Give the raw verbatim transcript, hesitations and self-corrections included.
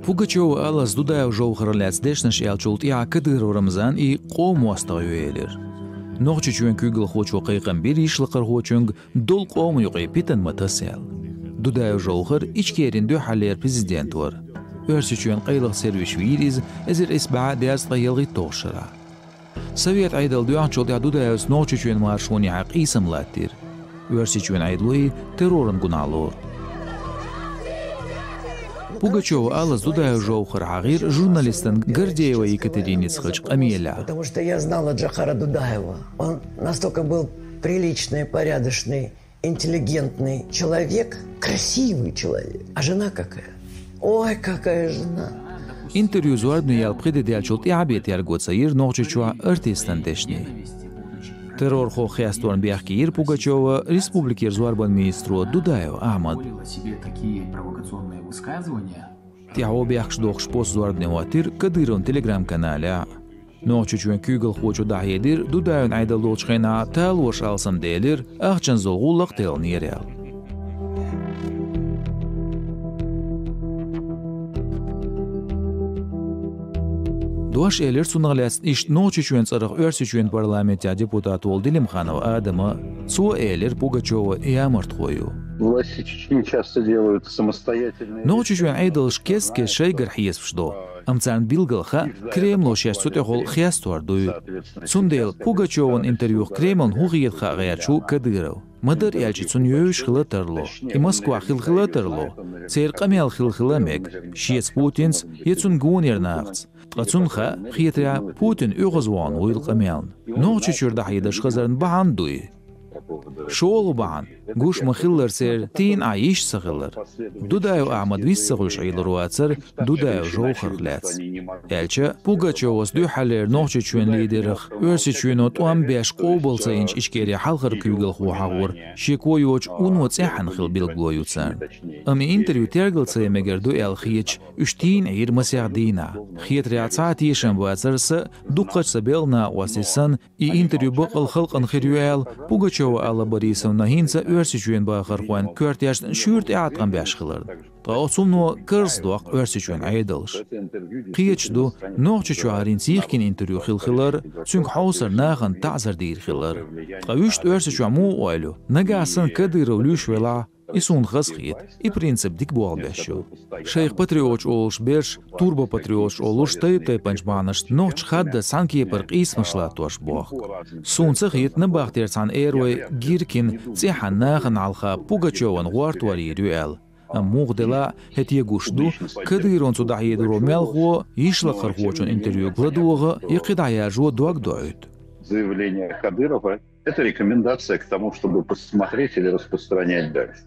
Пугачёва Аллас Дудаев Жовхарах лаьцна дешнаш аьллачул тӀаьхьа Кадыров Рамзана и къоман моастагӀа ю элира. Нохчийчоьнан куьйгалхочо кхайкхам бира йишлакхархочуьнга долу къоман юкъе питана ма таса аьлла. Дудаев Жовхар Ичкерин дуьххьарлера президент вара. Оьрсийчоьнан къайлаха сервисаш вийра иза эзар исс бӀе дезткъе ялхитталгӀачу шарахь. Совет Ӏедал доьхначул тӀаьхьа Дудаевс Нохчийчоьнан маршонехьа къийсам латтийра. Оьрсийчоьнан Ӏедало и терроран гунахь лору. Пугачёва Аллас Дудаев Жовхар хьахийра журналистана Гордеева Екатериница хиллачу къамелехь. Потому что я знала Джохара Дудаева. Он настолько был приличный, порядочный, интеллигентный человек, красивый человек. А жена какая? Ой, какая жена! Интервью зорбане яьлла пхи де даьллачул тӀаьхьа бен терго ца йира Нохчийчохь артистан дешнийн. Террорхо хесторна бехке йира Пугачёва республикера зорбанан министро Дудаев Ахьмад. ТӀаьхьо бехкаш дохуш пост зорбане хӀоттийра Кадыровн Telegram-каналехь. Нохчийчоьнан куьйгалхочо дӀахьедира, Дудаевн Ӏедал долчу хенахь талораш алсамделира, ахчанан зул гӀуллакх телхинера аьлла. Дош элира цунах лаьцна иштта Нохчийчоьнан цӀарах Оьрсийчоьнан парламентехь депутат волу Делимханов Адама. Цо элира, Пугачёва ямартхо ю. Власти Чечни часто делают самостоятельные... Нохчийчоьнан Ӏедалша кест-кеста шайгара хьесапаш до. Амма царна билггал хаьа, Кремло шаьш цу тӀехула хестор дуй. Цундела Пугачёван интервьюх Кремлна хӀун хета хаа гӀерташ ву Кадыров. Ма-дарра аьлча, цунна йовзаш хила а тарло, и Москвахь хила хила а тарло, церан къамел хила хила а мега, шеца Путинца я цунна гонера нахаца. Ткъа цунна хаьа, хетарехь, Путин оьгӀазвахана вуйла къамелна. Нохчийчуьра дӀахьедаш хазарна бахьана дуй. ШолгӀа бахьана, гуш ма-хиллара, церан тийна Ӏа йиш ца хилар. Дудаев Ахьмад вист ца хуьлуш Ӏийлур вацара Дудаев Жовхарах лаьцна. Аьлча, Пугачёвас дуьххьарлера Нохчийчоьнан лидерах Оьрсийчоьно тӀом беш къобал ца йинчу Ичкерин хьалхара куьйгалхо хьахора, шеко йоцуш вуно цӀеххьана хила билгало ю царна. Амма и интервью тергал ца ян мегар ду аьлла хеташ, уьш тийна Ӏийра масех дийнахь. Хетарехь, цхьа а тешам бацара сан, дуккхачу сан белхан накъостий санна, и интервью баккъалла халкъана хир ю аьлла, Пугачёва Алла Борисовна хӀинца Оьрсийчоьнан бахархойн коьртешна шуьйра тӀеӀаткъам беш хиларна. Ткъа оцу хӀумано карзахдоккху Оьрсийчоьнан Ӏедалш. Кхеташ ду, Нохчийчохь хӀинца йихкина интервью хилла хилар, цуьнга хьовсарна нахана таӀзар дийр хилар. Ткъа вуьшта Оьрсийчохь муха ойла ю, нагахь санна Кадыров луьйш велахь, и суна хазахета, и принцип дика болх беш ю. Шайх патриоташ олуш берш, турбопатриоташ олуш, тайп-тайпанчу бахьанашца нохчаша хадда цхьана кепара къийсамаш латтош бохку. Суна ца хета набахтера цхьана эр вай Гиркин цӀеххьана нахана хьалха Пугачёван гӀортор йийр ю аьлла. Амма муха делахь а, хӀетте гуш ду, Кадыровн цу дӀахьедаро мелхо йишлакхархочун интервьюга ладогӀа я кхидӀа яржо дог доуьйту. Заявление Кадырова — это рекомендация к тому, чтобы посмотреть или распространять дальше.